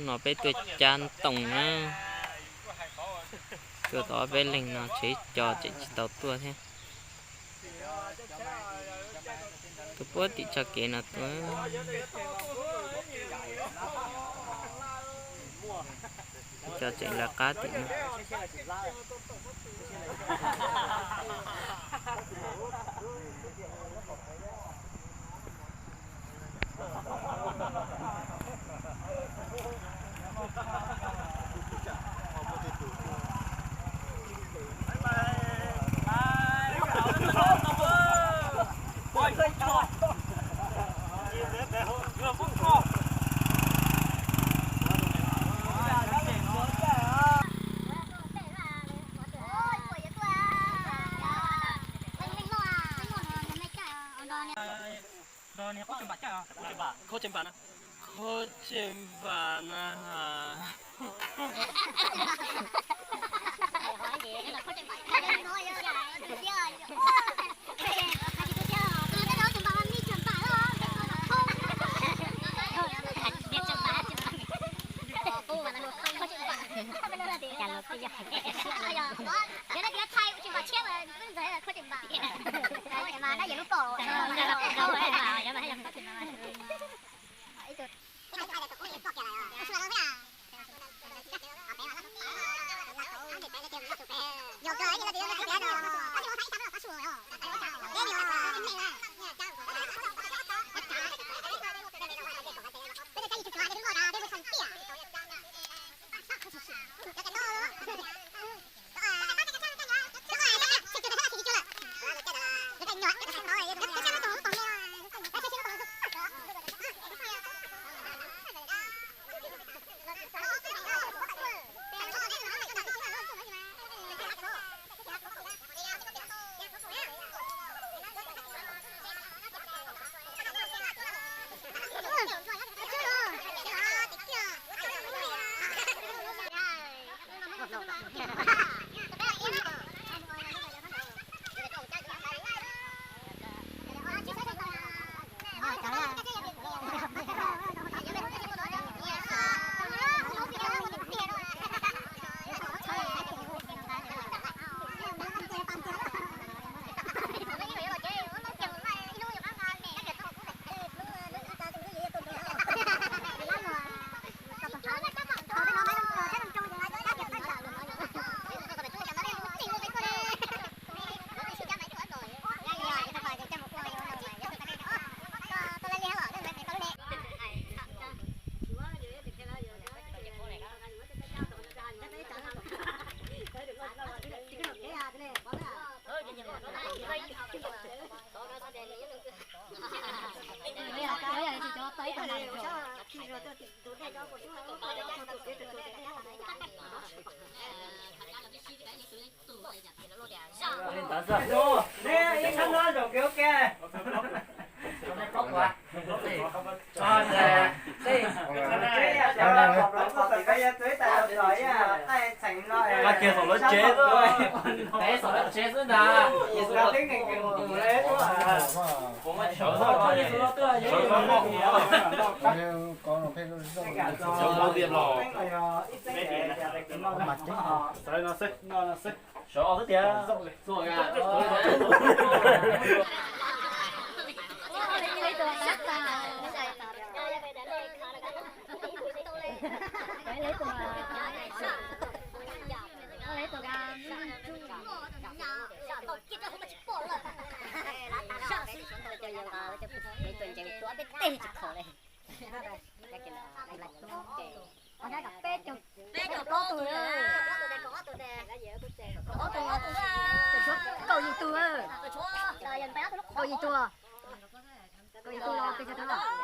No peb tuaj cab ntoo na. Tuaj tau ob peb leeg no tshuav ib co tseem tsis tau tuaj thiab. Tuaj puag tim txoj kev no tuaj. Ib co tseem lawv qab tim no. Khaub ceg npam na. Khaub ceg npam na. Ua kiag saum lawv tsev xwb. Saum lawv tsev xwb ntag. Sawv os xwb tiag. Peb caug plaub tus, kaum yim tus, kaum yim tus, kaum yim tus los pes tsawg tus?